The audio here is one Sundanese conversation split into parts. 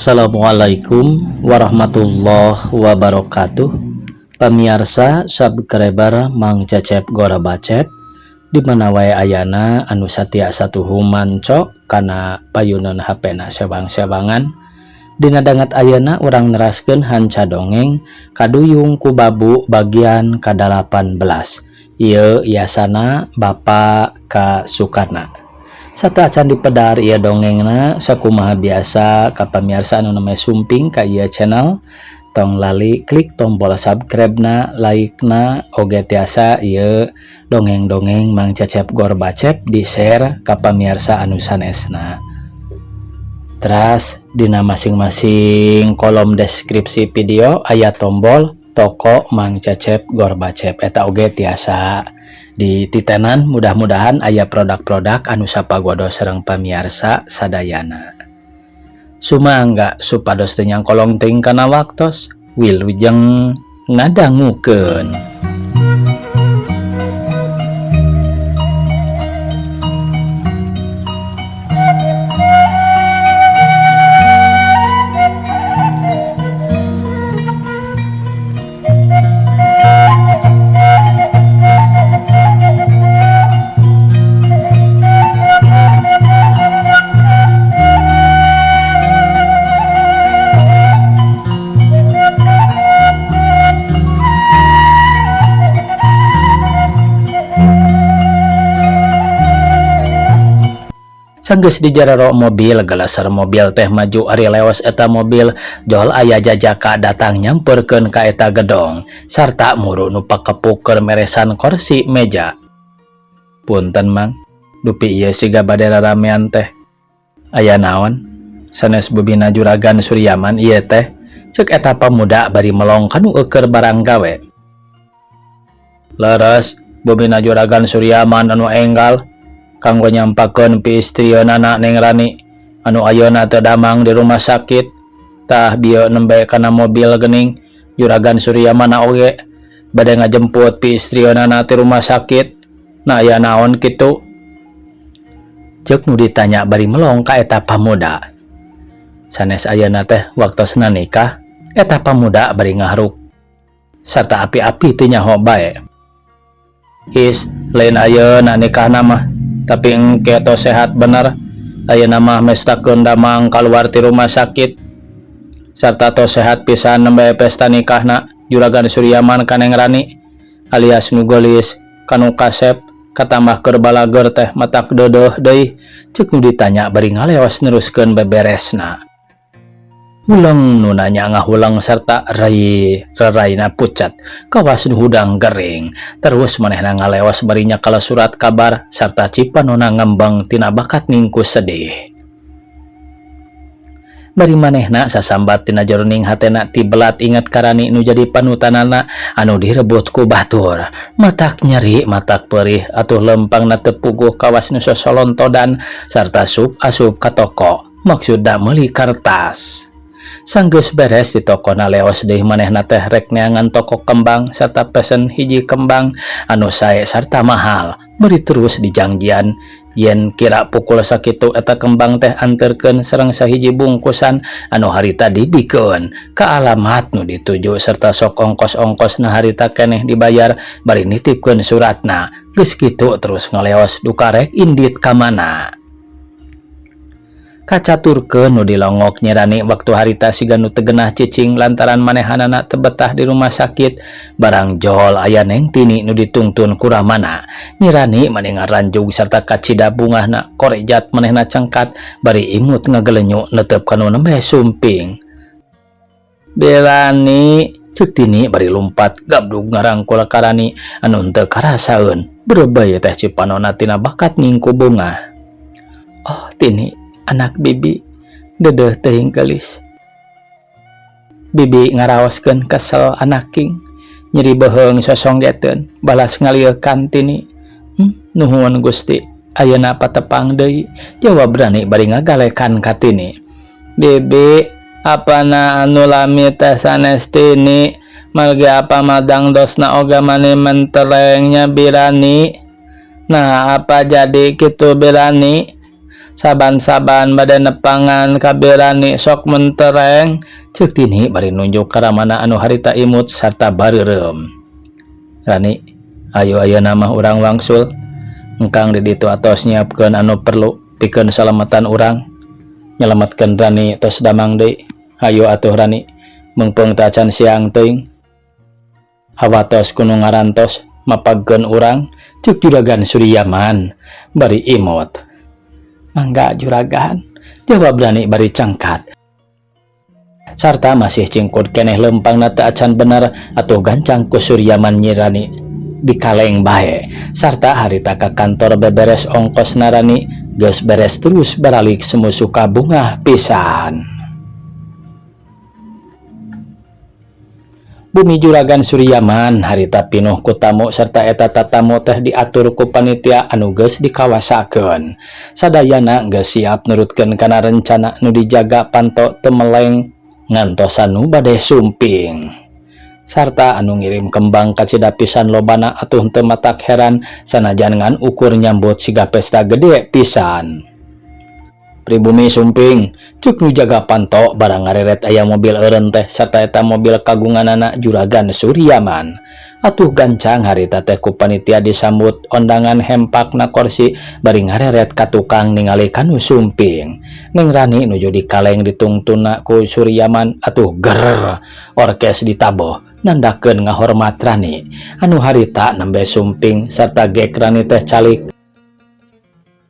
Assalamualaikum warahmatullahi wabarakatuh. Pamiarsa subscriber Mang Cecep Gorabacep di mana wae ayana anu satia satuhu manco kana payunan HP na sewang-sewangan. Dina danget ayeuna urang neraskeun hanca dongeng Kaduyung ku Babu bagian ka-18. Ieu yasana Bapak K. Sukarna. Sateuacan dipedar ieu dongengna sakumaha biasa ka pamiarsa anu namanya sumping ka ieu channel, tong lali klik tombol subscribe na, like na, oge tiasa ieu dongeng-dongeng Mang Cecep Gorbacep di share ka pamiarsa anu sanesna. Teras dina masing-masing kolom deskripsi video aya tombol toko Mang Cecep Gorbacep, eta oge tiasa dititenan, mudah-mudahan aya produk-produk anu sapagodo sareng pamiarsa sadayana. Sumangga supados teu nyangkolong teuing kana waktos, wilujeng ngadangukeun. Sanggeus dijarero mobil geleser mobil teh maju ari leos eta mobil jol aya jajaka datang nyamperkeun ka eta gedong sarta muru nu pakepuk keur meresan korsi meja. Punten Mang, dupi ieu siga bade raramean teh. Aya naon? Sanes bubina Juragan Suryaman ieu teh, ceuk eta pamuda bari melong kanu eueur barang gawe. Leres, bubina Juragan Suryaman anu enggal kanggo nyampakeun piistrieunana Neng Rani anu ayeuna teu damang di rumah sakit. Tah bieu nembe kana mobil geuning Juragan Suryaman oge bade ngajemput piistrieunana ti rumah sakit. Nah aya naon kitu? Ceuk nu ditanya bari melong ka eta pamuda. Sanes ayeuna teh waktosna nikah, eta pamuda bari ngaharuk sarta api-api teu nyaho bae. His, lain ayeuna nikahna mah, tapi engke tos sehat bener. Ayeuna mah mestakeun damang kaluar ti rumah sakit sarta tos sehat pisan nembe pesta nikahna Juragan Suryaman ka Neng Rani alias nu geulis kanu kasep katambah keur balager teh matak deudeuh deui, ceuk nu ditanya bari ngaleos neruskeun beberesna. Huleng nu nanya ngahuleng sarta rai reraina pucat kawas nu hudang gering. Terus manehna ngaleos bari nyakala surat kabar sarta cipanona ngembang tina bakat ningku sedih. Bari manehna sasambat tina jeroning hatena tibelat ingat karani nu jadi panutanana anu direbut ku batur. Matak nyeri matak perih atuh lempangna teu puguh kawas nu sosolontodan sarta sup asup ka toko maksudna meuli kertas. Sanggeus beres di tokona leos deui manehna teh rek neangan toko kembang sarta pesen hiji kembang anu sae sarta mahal. Bari terus dijangjian yen kira pukul sakitu eta kembang teh anterkeun sareng sahiji bungkusan anu harita dibikeun ka alamat nu dituju serta sok ongkos-ongkos na harita keneh dibayar bari nitipkeun suratna. Geus kitu terus ngaleos duka rek indit ka mana. Kacaturkeun nu dilongok nyerani waktu harita siga nu teu genah cicing lantaran manehanana teu betah di rumah sakit. Barang jol aya Neng Tini nu ditungtun ku ramana. Nyirani mani ngaranjug sarta kacida bungahna korejat manehna cengkat bari imut ngagelenyu netep ka nu nembe sumping. Belani ceuk Tini bari lumpat gabdug ngarangkul ka Rani anu henteu karasaeun. Berebay teh cipanona tina bakat ngingku bungah. Oh Tini, anak bibi dedeuh teuing geulis. Bibi ngaraoskeun kesel anak king. Nyeri beuheung sosonggeteun balas ngaliekan Tini. Nuhun Gusti, ayeuna patepang deui, jawab Rani bari ngagalekan ka Tini. Bibi, apana anu lami teh sanes Tini? Margi apa madang dosna oga mani menterengnya Birani? Nah, apa jadi kitu Birani? Saban-saban bade nepangan ka Rani sok mentereng, ceuk Tini bari nunjuk ka ramana anu harita imut sarta bareureum. Rani, ayo ayeuna mah urang wangsul. Engkang di ditu atos nyiapkeun anu perlu pikeun salamatan urang. Nyelametkeun Rani tos damang deui. Hayu atuh Rani, meungpeung teh acan siang teuing. Hawa tos kudu ngarantos mapagkeun urang, ceuk Juragan Suryaman bari imut. Mangga juragan, jawab Rani bari cangkat. Sarta masih cingkud keneh lempangna teu acan bener atuh gancang ku Suryaman Nyi Rani dikaleng bae. Sarta harita ka kantor beberes ongkos na Rani geus beres terus baralik sumusuka bungah pisan. Bumi Juragan Suryaman harita pinuh ku tamu serta eta tatamu teh diatur ku panitia anu geus dikawasakeun. Sadayana geus siap nurutkeun kana rencana nu dijaga panto teu meleng ngantosan nu bade sumping. Sarta anu ngirim kembang kacida pisan lobana atuh teu matak heran sanajan ngan ukur nyambut siga pesta gede pisan. Pribumi sumping, cek nu jaga panto barang ngareret aya mobil eureun teh sarta eta mobil kagunganana Juragan Suryaman. Atuh gancang harita teh ku panitia disambut ondangan hempakna korsi bari ngareret ka tukang ningali kanu sumping. Neng Rani nuju dikaleng ditungtuna ku Suryaman atuh ger orkes ditaboh nandakeun ngahormat Rani. Anu harita nembe sumping sarta gek Rani teh calik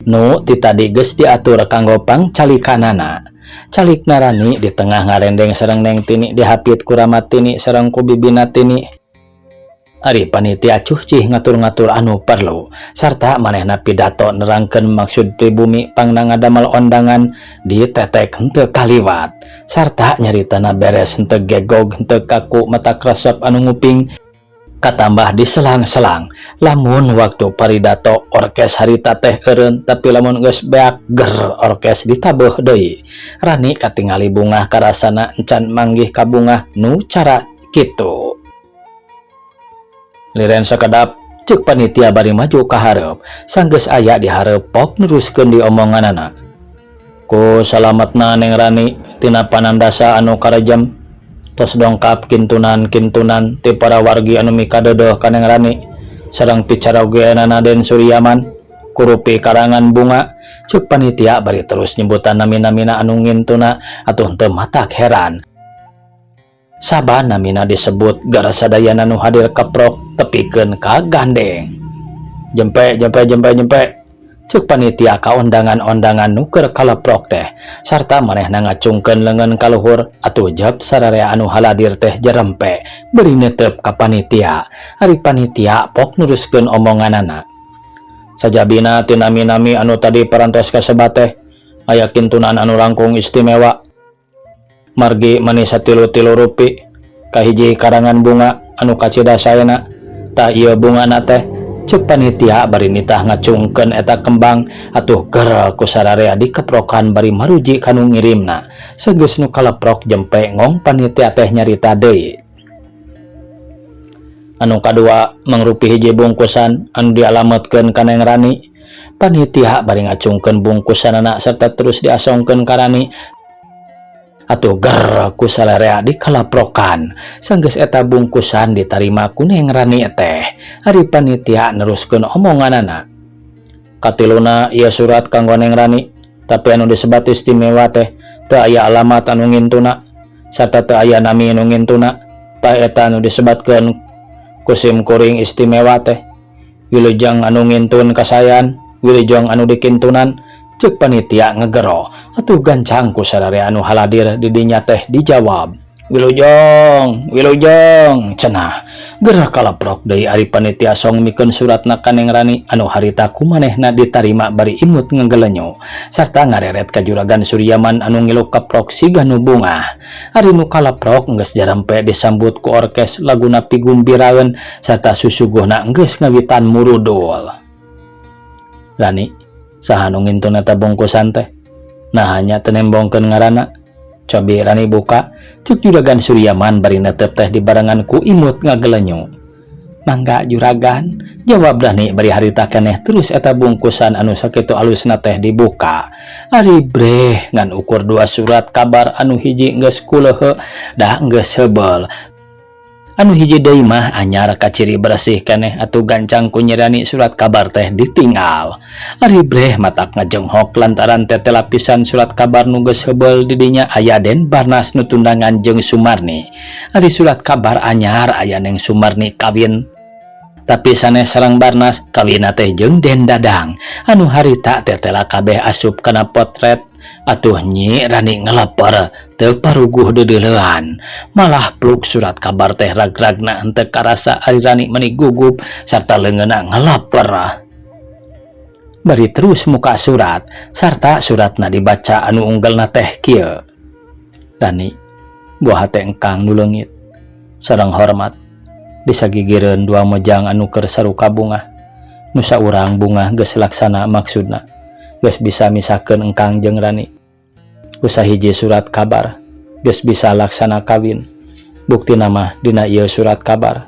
nu ti tadi geus diatur kanggo pangcalikanana. Calik Rani di tengah ngarendeng sareng Neng Tini dihapit ku Rama Tini sareng ku bibina Tini. Ari panitia cucih ngatur-ngatur anu perlu sarta manehna pidato nerangkeun maksud pribumi pangna ngadamel ondangan ditetek henteu kaliwat sarta nyaritana beres henteu gegog henteu kaku matak resep anu nguping katambah diselang-selang. Lamun waktu paridato orkes harita teh eureun, tapi lamun geus beak ger orkes ditabuh deui. Rani katingali bungah karasana encan manggih kabungah nu cara kitu. Liren sakedap, ceuk panitia bari maju ka hareup. Sanggeus aya di hareup pok neruskeun diomonganana. Ku salametna Neng Rani tina panandasa anu karejem tos dongkap kintunan-kintunan ti para wargi anu mikadeudeuh ka Neng Rani sareng picarogeanana Den Suryaman kurupi karangan bunga, ceuk panitia bari terus nyebutan nami-namina anu ngintuna atuh teu matak heran. Saban namina disebut gara sadayana nu hadir keprok tepikeun ka gandeng. Jempe jempe jempe jempe, ceuk panitia ka ondangan-ondangan nu keur kaleprok teh sarta manehna ngacungkeun leungeun ka luhur atuh jep sararea anu haladir teh jerempe bari neuteup ka panitia. Ari panitia pok neruskeun omonganana. Sajabina ti nami-nami anu tadi parantos kasebat teh aya kintunan anu langkung istimewa margi mani satilu-tilu rupi. Kahiji karangan bunga anu kacida saena. Tah ieu bungana teh, ceuk panitia bari nitah ngacungkeun eta kembang atuh ger ku sararea dikeprokan bari maruji kanu ngirimna. Sageus nu kaleprok jempe ngong panitia teh nyarita deui. Anu kadua mangrupi hiji bungkusan anu dialametkeun ka Neng Rani. Panitia bari ngacungkeun bungkusanana serta terus diasongkeun ka Rani atuh ger ku sararea dikalaprokan. Sanggeus eta bungkusan ditarima ku Neng Rani teh, ari panitia neruskeun omonganana. Katiluna ieu surat kanggo Neng Rani, tapi anu disebat istimewa teh teu aya alamat anu ngintuna sarta teu aya nami anu ngintuna. Tah eta anu disebatkeun ku sim kuring istimewa teh. Wilujeng anu ngintun kasayan, wilujeng anu dikintunan, ceuk panitia ngegero atuh gancang ku sararea anu haladir di dinya teh dijawab. Wilujeng, wilujeng cenah. Ger kaleprok deui ari panitia song mikeun suratna ka Neng Rani anu harita ku manehna ditarima bari imut ngegelenyo sarta ngareret ka Juragan Suryaman anu ngilu keprok siga nu bungah. Ari nu kaleprok geus jarampe disambut ku orkes laguna pigumbiraeun sarta susuguhna geus ngawitan murudul. Rani, saha nu ngintun eta bungkusan teh? Nah nya teu nembongkeun ngaranna. Cobi Rani buka, ceuk Juragan Suryaman bari netep teh dibarengan ku imut ngagelenyo. Mangga, Juragan, jawab Rani bari harita keneh terus eta bungkusan anu sakitu alusna teh dibuka. Ari breh, ngan ukur dua surat kabar, anu hiji geus kuleuheu dah geus heubeul, anu hiji deui mah anyar kaciri bersih keneh. Atuh gancang ku Nyi Rani surat kabar teh ditinggal. Ari breh, matak ngajenghok lantaran tetela pisan surat kabar nu geus heubeul didinya aya Den Barnas nu tundangan jeung Sumarni. Ari surat kabar anyar aya Neng Sumarni kawin, tapi sanes sareng Barnas, kawinna teh jeung Den Dadang anu harita tetela kabeh asup kana potret. Atuh Nyi Rani ngeleper teu paruguh deudeulean, malah pluk surat kabar teh rag-ragna henteu karasa. Ari Rani meuni gugup sarta leungeunna ngeleper bari terus muka surat sarta suratna dibaca anu unggelna teh kieu: "Rani, buah hate engkang nu leungit, sareng hormat disagigireun dua mojang anu keur saruka bungah, nu saurang bungah geus laksana maksudna, geus bisa misahkeun engkang jeung Rani. Ku sahiji surat kabar geus bisa laksana kawin, buktina mah dina ieu surat kabar.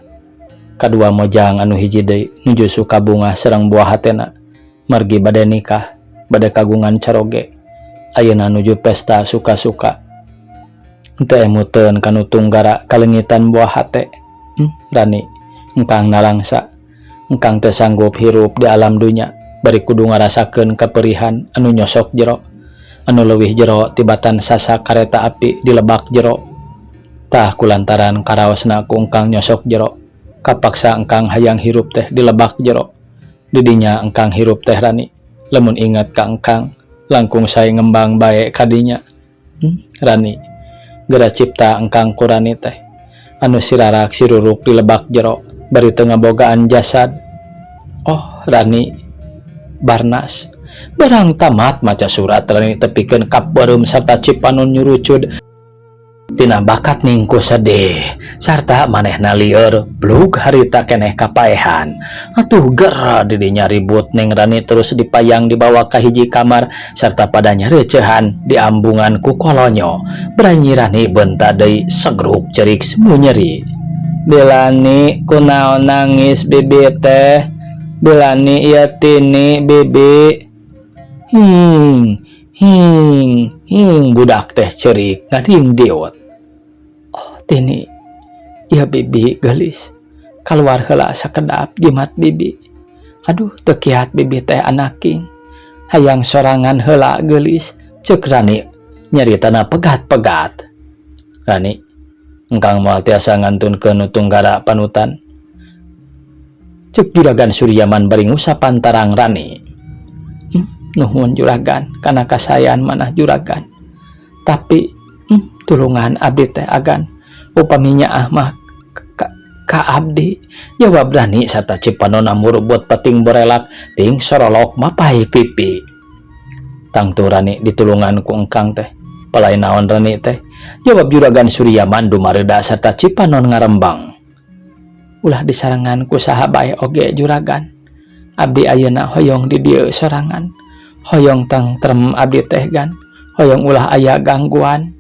Kadua mojang anu hiji deui nuju suka bungah sareng buah hatena margi bade nikah, bade kagungan caroge, ayeuna nuju pesta suka-suka. Henteu emuteun kanu tunggara kalengitan buah hate. Rani, engkang nalangsa. Engkang teu sanggup hirup di alam dunya bari kudu ngarasakeun kaperihan anu nyosok jero, anu leuwih jero tibatan sasa kareta api di lebak jero. Tah, kulantaran karaosna ku engkang nyosok jero, kapaksa engkang hayang hirup teh di lebak jero. Didinya engkang hirup teh, Rani. Lamun ingat ka engkang, langkung sae ngembang bae kadinya. Rani, geura cipta engkang ku Rani teh anu sirarak siruruk di lebak jero bari teu ngabogaan jasad. Oh Rani, Barnas." Barang tamat maca surat, Rani tepikeun kapeureum sarta cipanon nyurucud tina bakat ningku sedih sarta manehna lieur blug harita keneh kapaehan. Atuh gera didinya ribut. Neng Rani terus dipayang dibawa ka hiji kamar sarta pada nyareuceuhan diambungan ku kolonyo. Berani Rani beunta deui segruk cerik semu nyeri. "Bilani, kunaon nangis bibi teh? Bilani, ieu Tini bibi." "Hing hing hing," budak teh cerik ngadingdiut. "Oh Tini, ieu bibi geulis, kaluar heula sakedap, jimat bibi. Aduh, teu kiat bibi teh anaking, hayang sorangan heula geulis," ceuk Rani nyaritana pegat-pegat. "Rani, engkang moal tiasa ngantunkeun nu tunggara panutan," ceuk Juragan Suryaman bari ngusapan tarang Rani. Nuhun Juragan kana kasayan manah Juragan, tapi tulungan abdi teh agan upami nyaah mah ka abdi," jawab Rani sarta cipanona murbut peting borelak ting sorolok mapai pipi. "Tangtu Rani ditulungan ku engkang teh, palai naon Rani teh?" jawab Juragan Suryaman dumareda sarta cipanon ngarembang. "Ulah disarengan ku saha bae oge, Juragan. Abdi ayeuna hoyong di dieu sorangan, hoyong tentrem abdi teh gan, hoyong ulah aya gangguan."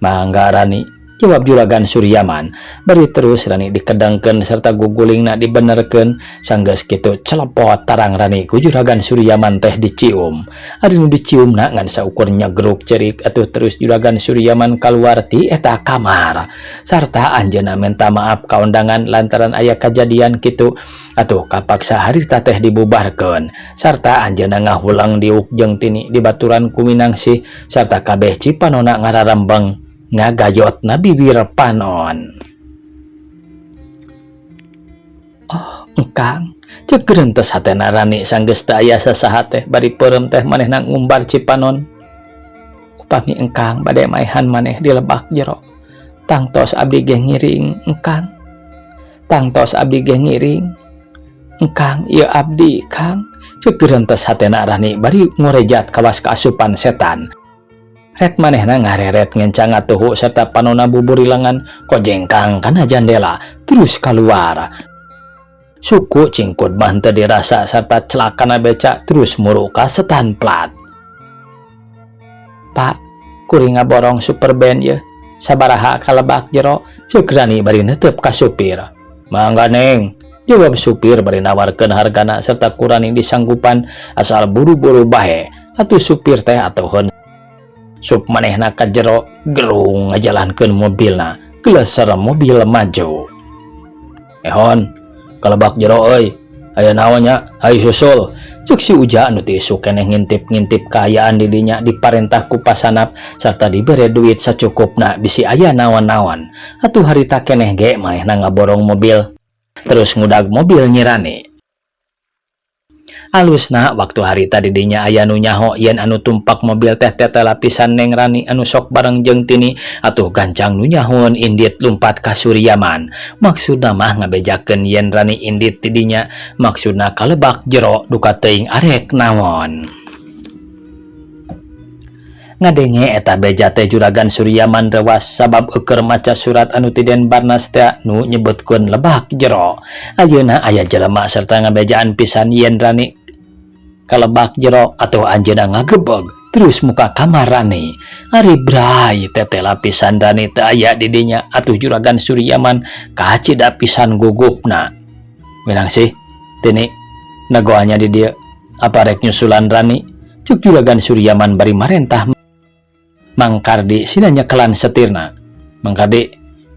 "Mangga, Rani," jawab Juragan Suryaman bari terus Rani dikedengkeun serta gugulingna dibenerkeun. Sanggeus kitu celepot tarang Rani ku Juragan Suryaman teh dicium. Ari nu diciumna ngan saukur nyegruk cerik. Atuh terus Juragan Suryaman kaluar ti eta kamar sarta anjeunna minta maaf ka undangan lantaran aya kajadian kitu. Atuh kapaksa harita teh dibubarkeun sarta anjeunna ngahulang diuk jeung Tini dibaturan ku Minangsih sarta kabeh cipanona ngararembeng ngagayot na bibir panon. "Oh engkang," ceuk gerentes hatena Rani sanggeus teu aya sasaha teh bari peureum teh manehna ngumbar cipanon. "Upami engkang bade maehan maneh di lebak jero, tangtos abdi ge ngiring engkang, tangtos abdi ge ngiring engkang. Ieu abdi, Kang," ceuk gerentes hatena Rani bari ngorejat kawas kaasupan setan. Ret manehna ngareret ngencang ngatuhu serta panona buburilangan kojengkang kana jandela terus keluar. Suku cingkud mah teu dirasa serta celakana beca terus muru ka setan plat. "Pak, kuring ngaborong Super Band ye, sabaraha ka lebak jero?" ceuk Rani bari netep ka supir. "Mangga, Neng." Jawab supir bari nawarkeun hargana serta ku Rani disanggupan asal buru-buru bae. Atuh supir teh atoheun sup manehna ka jero gerung ngajalankeun mobilna. Geleser mobil maju. "Ehon, ka lebak jero euy. Aya naon nya? Hayu susul." Cek si Uja anu ti isuk keneh ngintip-ngintip kaayaan di dinya diparentah ku pasanap serta dibere duit sacukupna bisi aya naon-naon. Atuh harita keneh ge manehna ngaborong mobil. Terus ngudag mobil Nyi Rani. Alusna waktu harita di dinya aya nu nyaho yen anu tumpak mobil teh tetela pisan Neng Rani anu sok bareng jeung Tini, atuh gancang nu nyahoeun indit lumpat ka Suryaman. Maksudna mah ngabejakeun yen Rani indit ti dinya maksudna ka lebak jero duka teuing arek naon. Ngadenge eta beja teh Juragan Suryaman rewas sabab eukeur maca surat anu ti Den Barnas teh nu nyebutkeun lebak jero. Ayeuna aya jelema serta ngabejaan pisan yen Rani ka lebak jero, atuh anjeunna ngagebeg terus muka kamar Rani. Ari bray, tetela pisan Rani teu aya di dinya, atuh Juragan Suryaman kacida pisan gugupna. "Winangsih, Tini, dagoannya di dieu apa rek nyusulan Rani?" cek Juragan Suryaman bari marentah Mang Kardi sina nyekelan setirna. "Mang Kardi,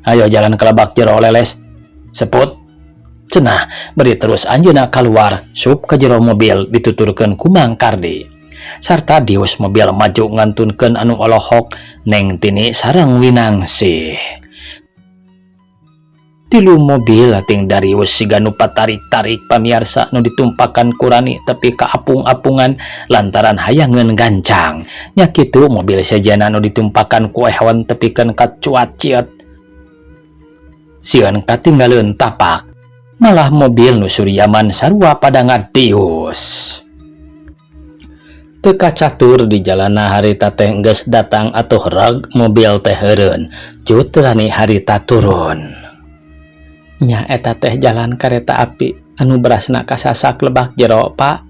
ayo jalan ke lebak jero leles. Seput," cenah bari terus anjeunna keluar sup ke jero mobil dituturkeun ku Mang Kardi. Sarta dius mobil maju ngantunkeun anu olohok Neng Tini sareng Winangsih. Tilu mobil ting darius siga nu patarik-tarik, pamiarsa, nu ditumpakan ku Rani tepi ka apung-apungan lantaran hayangeun gancang. Nya kitu mobil sejenna nu ditumpakan ku Ehon tepikeun ka cuat ciet sieun katinggaleun tapak. Malah mobil nu Suryaman sarua pada ngadius. Teu kacatur di jalana harita teh geus datang, atuh reg mobil teh heureun. Cut Rani harita turun. "Nya eta teh jalan kareta api anu berasna kasasak lebak jero, Pak,"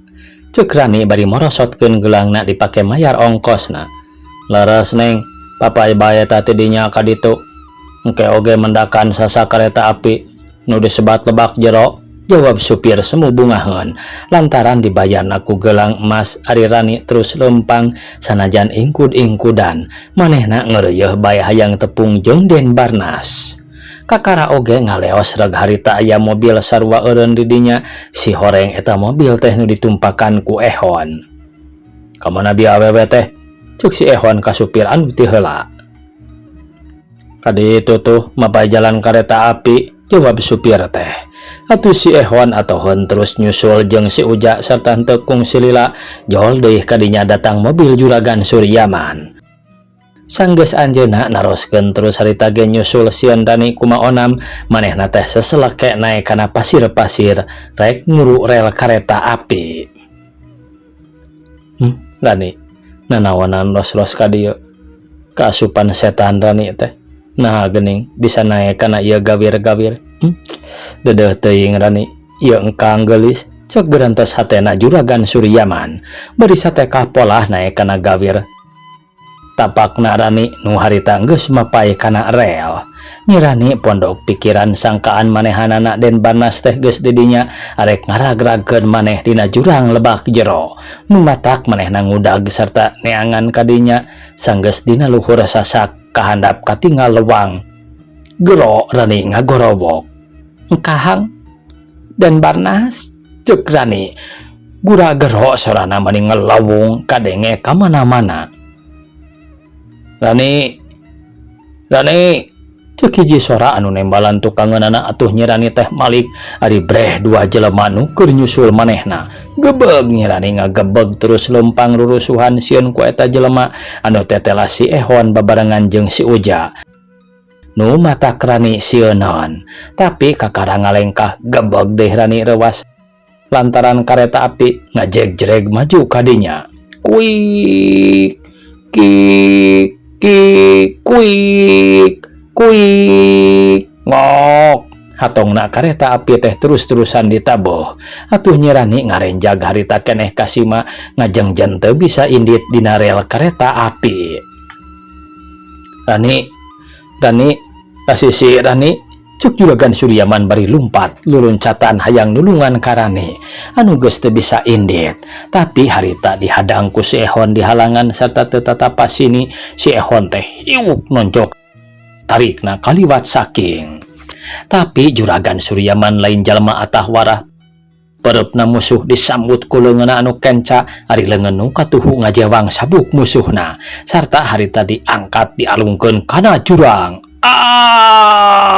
cek Rani bari morosotkeun geulangna dipake mayar ongkosna. "Leres, Neng, papay bae ta ti dinya ka ditu. Engke oge mendakan sasak kareta api nu disebat lebak jero," jawab supir semu bungaheun lantaran dibayarna ku gelang emas. Ari Rani terus lempang sanajan ingkud-ingkudan, manehna ngeureuyeih bae hayang tepung jeung Den Barnas. Kakara oge ngaleos reg harita aya mobil sarua eureun di dinya. Si horeng eta mobil teh nu ditumpakan ku Ehon. "Kamana bieu awewe teh?" cek si Ehon ka supir anu ti heula. "Ka ditu tuh, mapay jalan kareta api," jawab supir teh. Atuh si Ehon atoheun terus nyusul jeung si Uja serta henteu kungsi lila jol deui kadinya datang mobil Juragan Suryaman. Sanggeus anjeunna naroskeun terus harita ge nyusul sieun Rani kumaonam manehna teh seseleke naek kana pasir-pasir rek nguru rel kareta api. Rani nanaonan los-los ka dieu? Kaasupan setan Rani teh. Nah, geuning bisa naek kana ieu gawir-gawir. Dedeuh teuing Rani ieu engkang geulis," cek gerantes hatena Juragan Suryaman bari satekah polah naek kana gawir. Tapakna Rani nu harita geus mapay kana rel. Nyi Rani pondok pikiran sangkaan manehanana Den Barnas teh geus di dinya arek ngaragragkeun maneh dina jurang lebak jero. Nu matak manehna ngudag sarta neangan ka dinya. Sanggeus dina luhur sasak kahandap katingal lewang. Gero Rani ngagorowok. "Engkahang, Den Barnas," cek Rani. Gura gero sorana mani ngelawung kadenge ka mana-mana. "Rani, Rani," cek hiji sora anu nembalan tukangeunana. Atuh Nyi Rani teh malik. Ari breh dua jelema nu keur nyusul manehna. Gebeg Nyi Rani ngagebeg terus lempang rurusuhan sieun ku eta jelema anu tetela si Ehon babarengan jeung si Uja nu matak Rani sieunan. Tapi kakara ngalengkah gebeg deh Rani rewas lantaran kareta api ngajeg-jereg maju kadinya. Kuik kik kik kuik kuik ngok hatongna kareta api teh terus-terusan ditaboh. Atuh Nyi Rani ngarenjag harita keneh kasima ngajengjen teu bisa indit dina rel kareta api. "Rani, Rani, kasisi Rani." Cuk Juragan Suryaman bari lumpat luluncatan hayang nulungan ka Rani anu geus teu bisa indit. Tapi harita dihadang ku si Ehon dihalangan serta teu tatapa sini si Ehon teh hiuk nonjok tarikna kaliwat saking. Tapi Juragan Suryaman lain jalma atah warah pereupna musuh disambut ku leungeunna anu kenca ari leungeun nu katuhu ngajewang sabuk musuhna sarta harita diangkat dialungkeun kana jurang. Aw!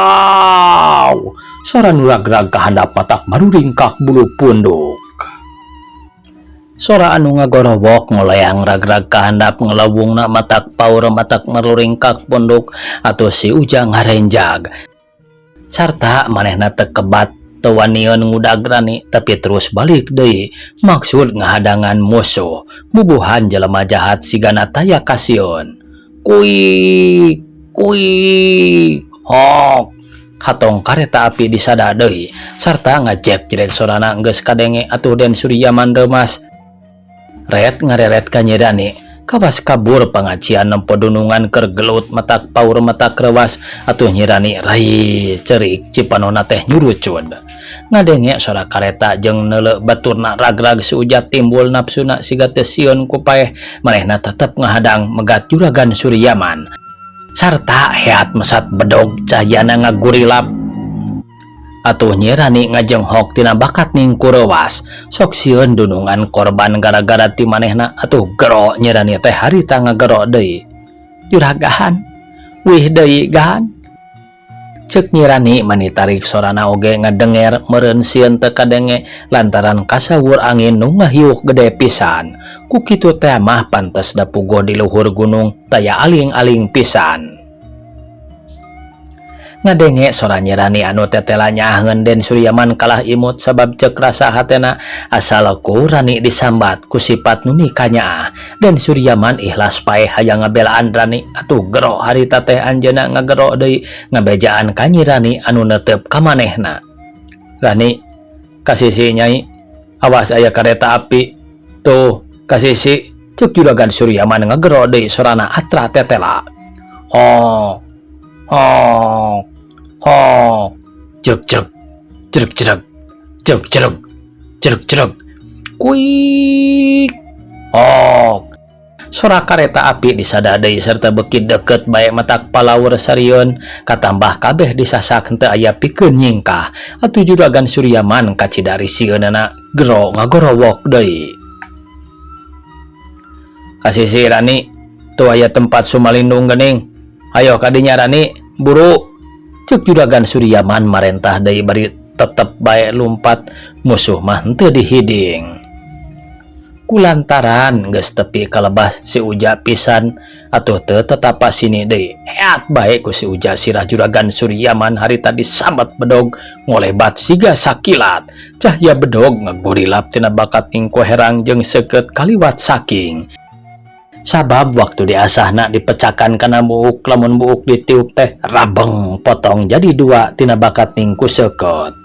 Sora nu ragrag kahandap matak maruringkak bulu punduk. Sora anu ngagorowok ngoleang ragrag kahandap ngelawungna matak paur matak maruringkak punduk atuh si Ujang ngarenjag. Sarta manehna teu kebat teu wanieun ngudag Rani tapi terus balik deui maksud ngahadangan musuh. Bubuhan jelema jahat sigana taya kasieun. Kuik kuik hok hatong kareta api disada deui sarta ngajek-jerek sorana geus kadenge atuh Den Suryaman reumas. Ret ngareret ka Nyi Rani kawas kabur pangacian nempo dunungan keur gelut matak paur matak reuwas atuh Nyi Rani rai cerik cipanona teh nyurucud. Ngadenge sora kareta jeung neuleu baturna ragrag si Uja timbul nafsuna siga teu sieun ku paeh manehna tetep ngahadang megat Juragan Suryaman. Sarta heat mesat bedog cahyana ngagurilap. Atuh Nyi Rani ngajenghok tina bakat ningku reuwas. Sok sieun dunungan korban gara-gara ti manehna atuh gero Nyi Rani teh harita ngagero deui. Juragahan, wih deui gahan. Ceuk Nyi Rani mani tarik sorana oge ngadenger meureun sieun teu kadenge lantaran kasawur angin nu ngahiuk gede pisan. Ku kitu teh mah pantes da puguh di luhur gunung taya aling-aling pisan. Ngadenge sora Nyi Rani anu tetela nyaaheun Den Suryaman kalah imut sabab ceuk rasa hatena asal ku Rani disambat ku sifat nu nikanyaah. Den Suryaman ikhlas paeh hayang ngabelaan Rani atuh gero harita teh anjeunna ngagero deui ngabejaan ka Nyi Rani anu netep ka manehna. Rani, kasisi nyai, awas aya kareta api. Tuh, kasisi, ceuk Juragan Suryaman ngagero deui sorana atra tetela. Hok, hok, hok, jeruk jeruk, jeruk jeruk, jeruk jeruk, jeruk jeruk, kuik, hok. Sora kareta api disada deui serta beuki deukeut bae matak palaur sarieun katambah kabeh disasak henteu aya pikeun nyingkah atuh Juragan Suryaman kacida risieunana gero ngagorowok deui. Kasisi Rani, tuh aya tempat sumalindung geuning. Ayo kadinya Rani, buru. Ceuk Juragan Suryaman marentah deui bari tetep bae lumpat musuh mah henteu dihiding. Kulantaran geus tepi kalebah si Uja pisan atuh teu tetapa sini deui. Heat bae ku si Uja sirah Juragan Suryaman harita disambat bedog ngolebat siga sakilat. Cahya bedog ngagurilap tina bakat ningko herang jeung seukeut kaliwat saking. Sabab waktu diasahna dipecakan kana buuk lamun buuk ditiup teh rabeng potong jadi dua tina bakat ningku seukeut.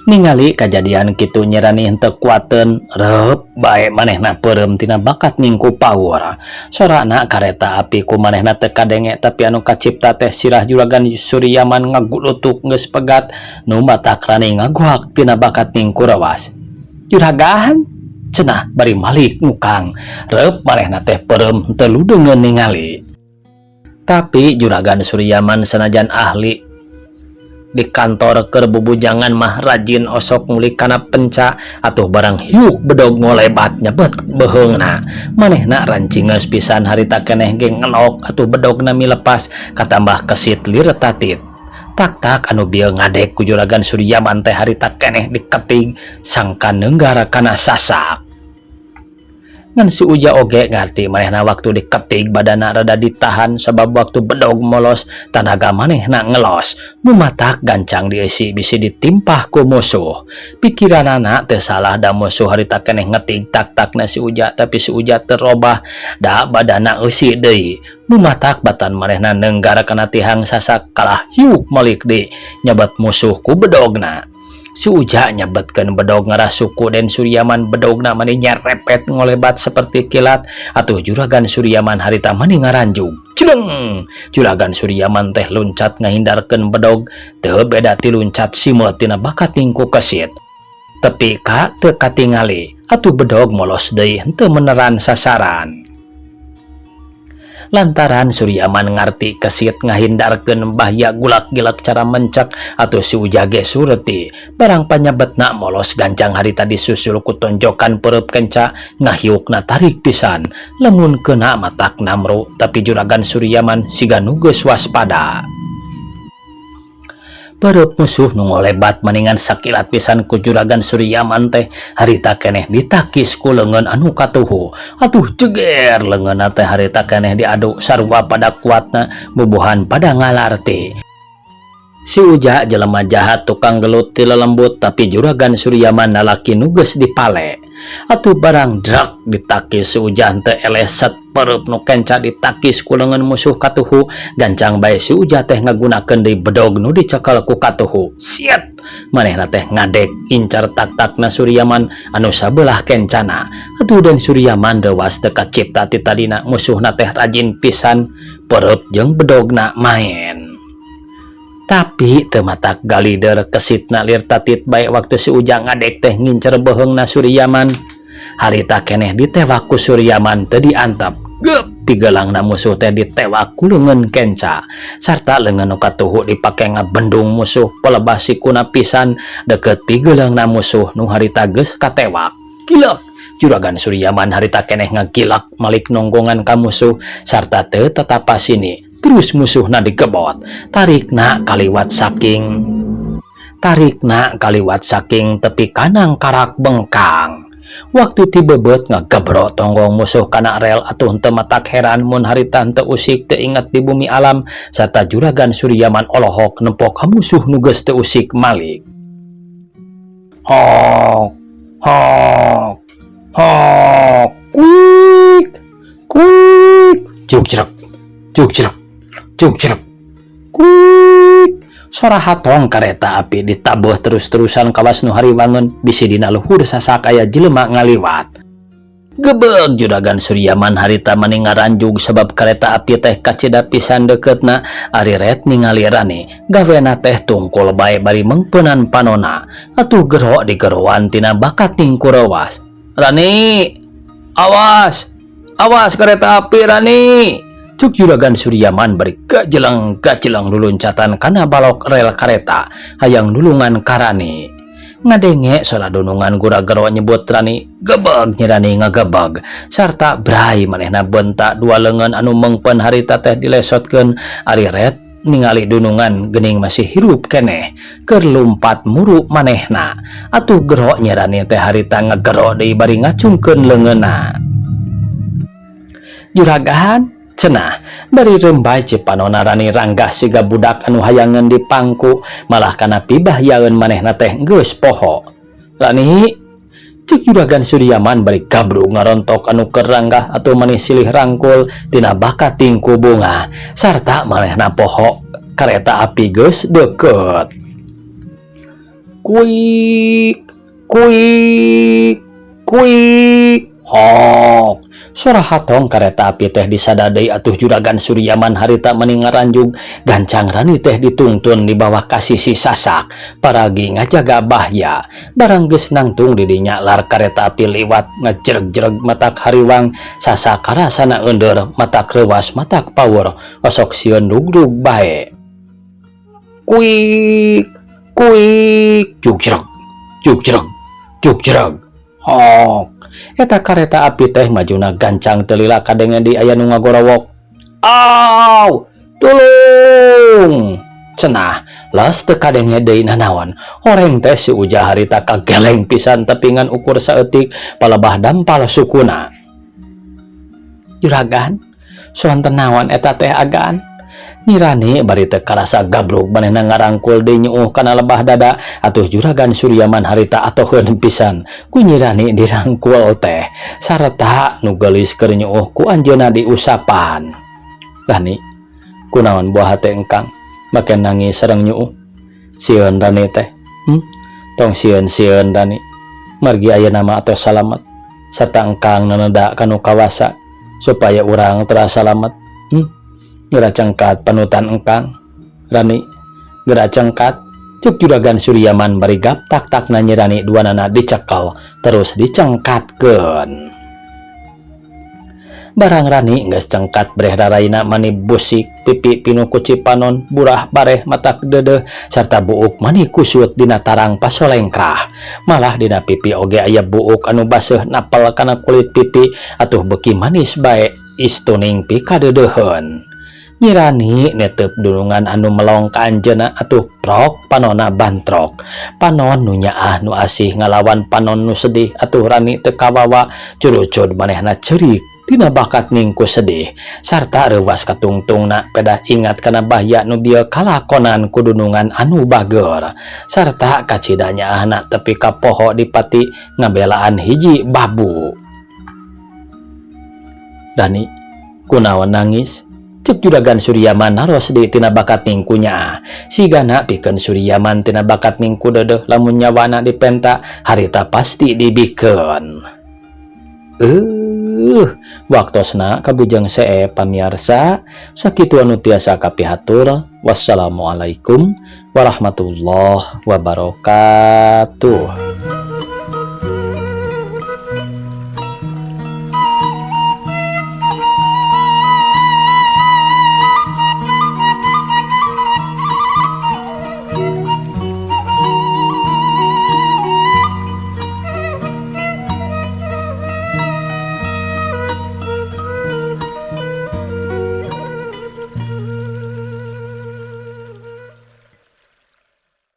Ningali kajadian kitu Nyi Rani henteu kuateun reup bae manehna peureum tina bakat ningku paur. Sorana kareta api ku manehna teu kadenge tapi anu kacipta teh sirah Juragan Suryaman ngagulutuk geus pegat nu matak Rani ngaguak tina bakat ningku rewas. Juragan cenah bari malik ngukang reup manehna teh peureum henteu ludeungeun ningali. Tapi Juragan Suryaman sanajan ahli di kantor keur bubujangan mah rajin osok ngulik kana penca atuh barang hiuk bedog ngolebat nyebet beuheungna. Manehna rancingeus pisan harita keneh ge ngelok atuh bedogna milepas katambah kesit liretatit. Tak-tak anu bieu ngadek ku Juragan Suryaman teh harita keneh diketig sangka nenggara kana sasak. Ngan si Uja oge ngarti manehna waktu diketig badana rada ditahan sabab waktu bedog molos tanaga manehna ngelos. Nu matak gancang dieusi bisi ditimpah ku musuh. Pikiranana teu salah da musuh harita keneh ngetig tak-takna si Uja tapi si Uja teu robah da badana eusi deui. Nu matak batan manehna nenggara kana tihang sasak kalah hiuk malik deui nyabat musuh ku bedogna. Si Uja nyabetkeun bedog ngarah suku Den Suryaman, bedogna mani nyerepet ngolebat seperti kilat. Atuh Juragan Suryaman harita mani ngaranjug. Jeleng! Juragan Suryaman teh luncat ngahindarkeun bedog, teu beda ti luncat simeut tina bakating ku kesit. Tepi ka teu katingali, atuh bedog molos deui henteu meneran sasaran. Lantaran Suryaman ngarti kesit ngahindarkeun bahaya gulak-gilak cara mencak, atuh si Uja ge sureti. Barang panyabetna molos gancang harita disusul ku tonjokan peureub kenca, ngahiukna tarik pisan. Lamun kena matak namru, tapi Juragan Suryaman siga nu geus waspada. Peureub musuh nu ngolebat maningan sakilat pisan ku Juragan Suryaman teh harita keneh ditakis ku leungeun anu katuhu. Atuh jeger leungeunna teh harita keneh diadu sarua pada kuatna, bubuhan pada ngalarti. Si Uja jelema jahat tukang gelut ti lelembut, tapi Juragan Suryaman lalaki nu geus dipale. Atuh barang drak ditakis si Uja teu eleh set, peureub nu kenca ditakis ku leungeun musuh katuhu, gancang bae si Uja teh ngagunakeun deui bedog nu dicekel ku katuhu. Siet! Manehna teh ngadek incar tak-takna Suryaman anu sabelah kencana. Atuh Den Suryaman deuwas teu kacipta ti tadina, musuhna teh rajin pisan peureub jeung bedogna maen. Tapi teu matak galider, kesitna lir tatit bae waktu si Uja ngadek teh ngincer beuheungna Suryaman. Harita keneh ditewak ku Suryaman teu diantep. Geup, pigelangna musuh teh ditewak ku leungeun kenca. Sarta leungeun nu katuhu dipake ngabendung musuh, pelebah sikuna pisan deukeut pigelangna musuh nu harita geus katewak. Gilek! Juragan Suryaman harita keneh ngagilak malik nonggongan ka musuh sarta teu tatapa sini. Terus musuhna digebot, tarikna kaliwat saking tepi kanang karak bengkang. Waktu tibebeut ngagebrok tonggong musuh kana rel, atuh henteu matak heran mun harita henteu usik teu inget di bumi alam sarta Juragan Suryaman olohok nempo ka musuh nu geus teu usik malik. Hok hok hok, kuik kuik, juk jrek juk jrek juk jrek kuik. Sora hatong kareta api ditabuh terus-terusan kawas nu hariwangun, bisi dina luhur sasak aya jelema ngaliwat. Gebeg, Juragan Suryaman harita mani ngaranjug sebab kareta api teh kacida pisan deketna. Ari ret ningali Rani gawena teh tungkul bae bari mengpeunan panona. Atuh gero digeroan tina bakating ku reuwas. "Rani, awas, awas kereta api, Rani," cuk Juragan Suryaman bari gajeleng gajeleng luluncatan kana balok rel kareta hayang nulungan ka Rani. Ngadenge sora dunungan gura-gero nyebut Rani, gebeg Nyi Rani ngagebeg sarta bray manehna bentak dua leungeun anu mengpen harita teh dilesotkeun. Ari ret ningali dunungan geuning masih hirup keneh, keur lumpat muru manehna. Atuh gero Nyi Rani teh harita ngagero deui bari ngacungkeun leungeunna. "Juragan," cenah bari rembay cipanona. Rani ranggah siga budak anu hayangeun dipangku, malah kana pibahyaeun manehna teh geus poho. "Rani," cek Juragan Suryaman bari gabrug ngarontok anu keur ranggah. Atuh maneh silih rangkul tina bakating ku bunga sarta manehna poho kareta api geus deukeut. Kuik kuik kuik, hok. Sora hatong kareta api teh disada deui. Atuh Juragan Suryaman harita mani ngaranjug gancang. Rani teh ditungtun di bawah ka sisi sasak paragi ngajaga bahya. Barang geus nangtung di dinya, lar kareta api liwat ngajereg-jereg matak hariwang sasak karasana eundeur, matak reuwas, matak power, osok sieun dugrug bae. Kuik kuik, juk jreg juk jreg juk jreg, hok. Eta kareta api teh majuna gancang, teu lila kadenge di aya nu ngagorowok. "Aw, tulung," cenah. Las teu kadenge deui nanaon. Horeng teh si Uja harita kageleng pisan, tapi ngan ukur saeutik palebah dampal sukuna. "Juragan, sonten naon eta teh agan?" Nyi Rani bari teu karasa gabrug manehna ngarangkul deui nyuuh kana lebah dada. Atuh Juragan Suryaman harita atoheun pisan ku Nyi Rani dirangkul teh sarta nu geulis keur nyuuh ku anjeunna diusapan. "Rani, kunaon buah hate engkang make nangis sareng nyuuh? Sieun Rani teh? Tong sieun-sieun Rani, margi ayeuna mah atos salamet sarta engkang naneda kanu kawasa supaya urang teras salamet. Geura cengkat panutan engkang. Rani, geura cengkat, cek Juragan Suryaman bari gaptak takna Nyi Rani duanana dicekel terus dicengkatkeun. Barang Rani geus cengkat breh raraina mani busik, pipi pinuh ku cipanon, burah bareh matak deudeuh sarta buuk mani kusut dina tarang pasolengkrah. Malah dina pipi oge aya buuk anu baseuh napel kana kulit pipi atuh beuki manis bae istuning pikadeudeuheun. Nyi Rani netep dunungan anu melong ka anjeunna atuh prok panonna bantrok. Panon nu nyaah nu asih ngalawan panon nu sedih atuh Rani teu kawawa curucud manehna ceurik tina bakat ningku sedih sarta reuwas katungtungna pedah ingat kana bahya nu bieu kalakonan ku dunungan anu bageur sarta kacida nyaahna tepi ka poho dipati ngabelaan hiji babu. Rani, kunaon nangis? Cek Juragan Suryaman naros deui tina bakat ningku nyaah. Sigana pikeun Suryaman tina bakat ningku deudeuh lamun nyawana dipenta harita pasti dibikeun. Waktosna kabujeng seep pamiarsa, sakitu anu tiasa kapihatur. Wassalamualaikum warahmatullahi wabarakatuh.